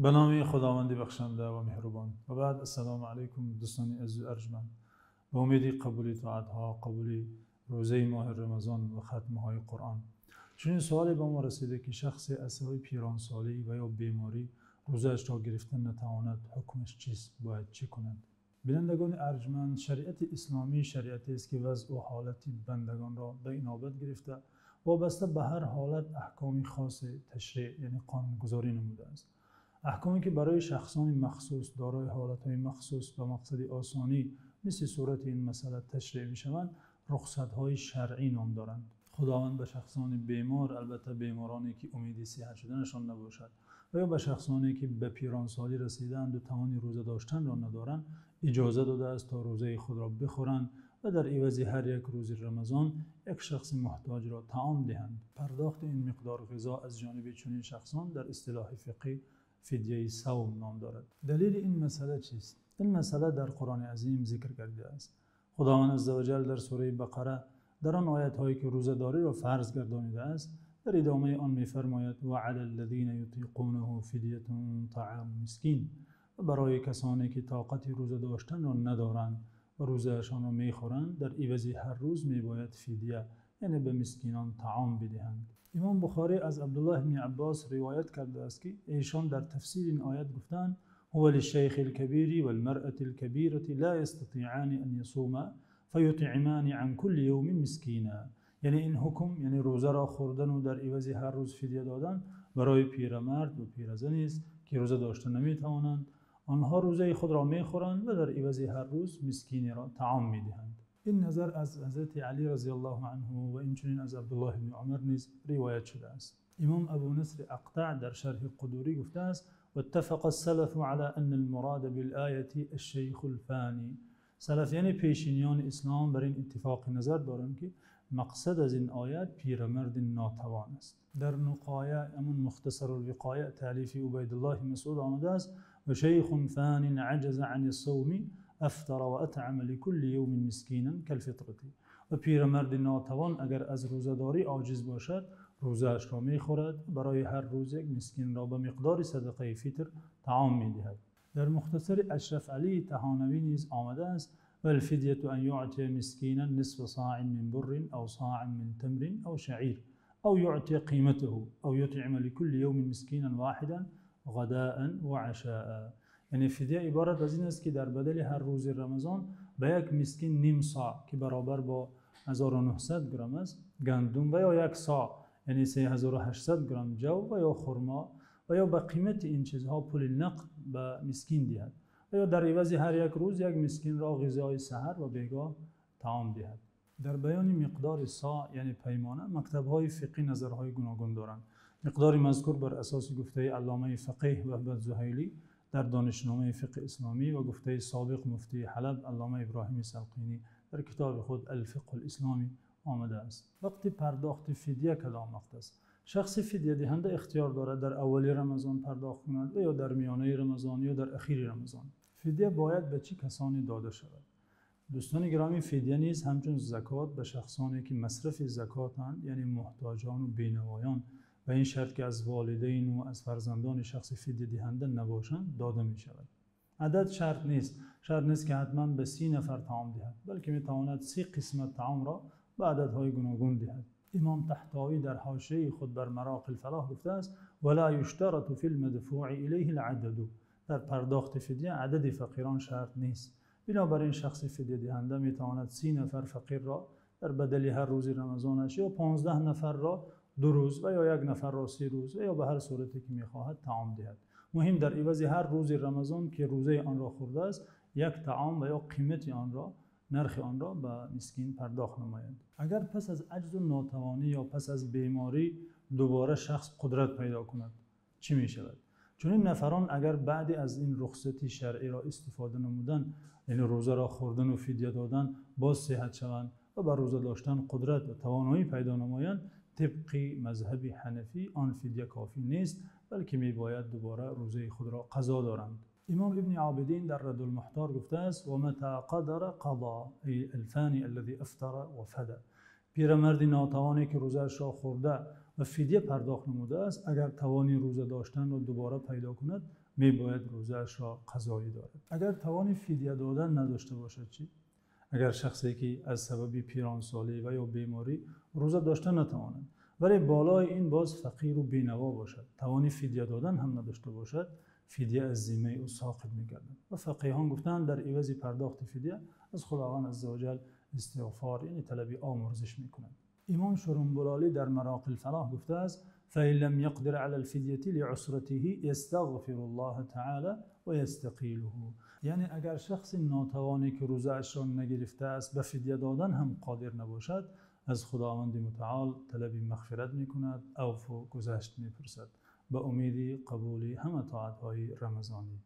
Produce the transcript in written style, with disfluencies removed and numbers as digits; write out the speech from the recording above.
Ба номи Худованди бахшанда ва меҳрубон. Ва баъд, ассалому алайкум, дӯстони азиз ва арҷманд. Ба умеди қабули тоатҳо, қабули рӯзаи моҳи Рамазон ва хатмҳои Қуръон. Чунин саволе ба мо расида, ки шахсе аз сабаби пиронсолӣ ва ё беморӣ рӯзаашро гирифта натавонад, ҳукмаш чист? Бояд чӣ кунад? Бинандагони арҷманд, шариати исломӣ шариатест, ки вазъ ва ҳолати бандагонро ба инобат гирифта, вобаста ба ҳар ҳолат аҳкоми хосе ташриъ, яъне қонунгузорӣ намудааст. Аҳкоме ки барои шахсони махсус, дорои ҳолатҳои махсус ба мақсади осонӣ, мисли сурати ин масъала ташриъ мешаванд, рухсатҳои шаръӣ ном доранд. Худованд ба шахсони бемор, албатта бемороне ки умеди саҳҳат шуданашон набошад, ва ё ба шахсоне ки ба пиронсолӣ расидаанд ва тавони рӯза доштанро надоранд, иҷоза додааст то рӯзаи худро бихӯранд ва дар иваз ҳар як рӯзи Рамазон як шахси муҳтоҷро таом диҳанд. Пардохти ин миқдор ғизо аз ҷониби чунин шахсон дар истилоҳи фиқҳӣ фидяи савм ном дорад. Далели ин масъала чист? Ин масъала дар Қуръони Азим зикр гардидааст. Худованди азза ва ҷалл дар сураи Бақара дар он оятҳое ки рӯзадориро фарз гардонидааст, дар идомаи он мефармояд: ва алаллазина ютиқунаҳу фидятун таъаму мискин. Ва барои касоне ки тоқати рӯза доштанро надоранд ва рӯзаашонро мехӯранд, дар иваз ҳар рӯз мебояд фидя, яъне ба мискинон таом бидиҳанд. Имом Бухорӣ аз Абдуллоҳ ибни Аббос ривоят кардааст, ки эшон дар тафсири ин оят гуфтанд: هو للشيخ الكبير والمرأة الكبيرة لا يستطيعان أن يصوما فيطعمان عن كل يوم مسكينا. Яъне ин ҳукм, яъне рӯзаро хӯрдан ва дар иваз ҳар рӯз фидя додан, барои пирамард ва пиразане аст, ки рӯза доштан наметавонанд. Онҳо рӯзаи худро мехӯранд ва дар иваз ҳар рӯз мискинеро таом медиҳанд. Ин назар аз Ҳазрати Алӣ разияллоҳу анҳу ва инчунин аз Абдуллоҳ ибни Умар низ ривоят шудааст. Имом Абӯ Наср Ақтаъ дар шарҳи Қудурӣ гуфтааст: واتفق السلف على أن المراد بالآية الشيخ الفاني. Салаф, яъне пешиниёни ислом, бар ин иттифоқи назар доранд, ки мақсад аз ин оят пирамарди нотавон аст. Дар Нуқоя, ҳамон Мухтасарул-Виқоя таълифи Убайдуллоҳ Масъуд омадааст: وشيخ فان عجز عن الصوم أفطر وأطعم لكل يوم مسكينا كالفطرة. Ва пирамарди нотавон агар аз рӯзадорӣ оҷиз бошад, рӯзаашро мехӯрад, барои ҳар рӯз як мискинро ба миқдори садақаи фитр таом медиҳад. Дар Мухтасари Ашраф Алӣ Таҳонавӣ низ омадааст: والفدية أن يعطي مسكينا نصف صاع من بر أو صاع من تمر أو شعير أو يعطي قيمته أو يطعم لكل يوم مسكينا واحدا غداء وعشاء. Яъне фидя иборат аз ин аст, ки дар бадали ҳар рӯзи Рамазон ба як мискин ним соъ, ки баробар бо 1900 грамм аст, гандум ва ё як соъ, яъне 3800 грамм ҷав ва ё хурмо ва ё ба қимати ин чизҳо пули нақд ба мискин диҳад ва ё дар иваз ҳар як рӯз як мискинро ғизои саҳар ва бегоҳ таом диҳад. Дар баёни миқдори соъ, яъне паймона, мактабҳои фиқҳӣ назарҳои гуногун доранд. Миқдори мазкур бар асоси гуфтаи алломаи фақеҳ Ваҳбат Зуҳайлӣ дар донишномаи фиқҳи исломӣ ва гуфтаи собиқ муфтии Ҳалаб аллома Иброҳим Салқинӣ дар китоби худ Ал-Фиқҳул-Исломӣ омадааст. Вақти пардохти фидя кадом вақт аст? Шахси фидядиҳанда ихтиёр дорад дар аввали Рамазон пардохт кунад ва ё дар миёнаи Рамазон ё дар охири Рамазон. Фидя бояд ба чӣ касоне дода шавад? Дӯстони гиромӣ, фидя низ ҳамчун закот ба шахсоне ки масрафи закотанд, яъне муҳтоҷон ва бенавоён, ба ин шарт ки аз волидайн ва аз фарзандони шахси фидядиҳанда набошанд, дода мешавад. Адад шарт нест. Шарт нест, ки ҳатман ба 30 нафар таом диҳад, балки метавонад 30 қисмат таомро ба ададҳои гуногун диҳад. Имом Таҳтовӣ дар ҳошияи худ бар Мароқил-Фалоҳ гуфтааст: ولا يشترط في المدفوع إليه العدد. Дар пардохти фидя адади фақирон шарт нест. Бинобар ин шахси фидядиҳанда метавонад 30 нафар фақирро дар бадали ҳар рӯзи Рамазонаш ё 15 нафарро 2 рӯз ва ё як нафарро 30 рӯз ва ё ба ҳар сурате ки мехоҳад таом диҳад. Муҳим дар иваз ҳар рӯзи Рамазон ки рӯзаи онро хӯрдааст, як таом ва ё қимати онро, нархи онро ба мискин пардохт намояд. Агар пас аз аҷзу нотавонӣ ё пас аз беморӣ дубора шахс қудрат пайдо кунад, чӣ мешавад? Чунин нафарон агар баъд аз ин рухсати шаръиро истифода намудан, яъне рӯзаро хӯрдан ва фидя додан, боз саҳҳат шаванд ва ба рӯза доштан қудрат ва тавоноӣ пайдо намоянд, тибқи мазҳаби ҳанафӣ он фидя кофӣ нест, балки мебояд дубора рӯзаи худро қазо доранд. Имом Ибни Обидин дар Раддул-Муҳтор гуфтааст: ومتى قدر قضى، أي الفاني الذي أفطر وفدى. Пирамарди нотавоне ки рӯзаашро хӯрда ва фидя пардохт намудааст, агар тавони рӯза доштанро дубора пайдо кунад, мебояд рӯзаашро қазо дорад. Агар тавони фидя додан надошта бошад чӣ? Агар шахсе ки аз сабаби пирӣ ва ё беморӣ рӯза доштан натавонад, вале болои ин боз фақир ва бенаво бошад, тавони фидя додан ҳам надошта бошад, фидя аз зиммаи ӯ соқит мегардад. Ва фақеҳон гуфтанд, дар иваз пардохти фидя аз Худованди азза ва ҷалл истиғфор, яъне талаби омурзиш мекунад. Имом Шурумбалолӣ дар Мароқил-фалоҳ гуфтааст: فإن لم يقدر على الفدية لعسرته يستغفر الله تعالى ويستقيله. Яъне агар шахси нотавоне ки рӯзаашро нагирифтааст, ба фидя додан ҳам қодир набошад, аз Худованди мутаол талаби мағфират мекунад, афву гузашт мепурсад, ба умеди қабули ҳамаи тоатҳои рамазонӣ.